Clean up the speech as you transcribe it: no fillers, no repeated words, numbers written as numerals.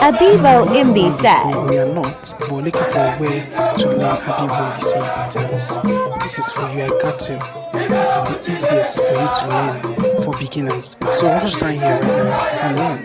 Abibo If Imbi you said. or you are not, but looking for where to learn Abibo Mbaise dance, this is for you. I got you. This is the easiest for you to learn for beginners. So rush down here right now and learn.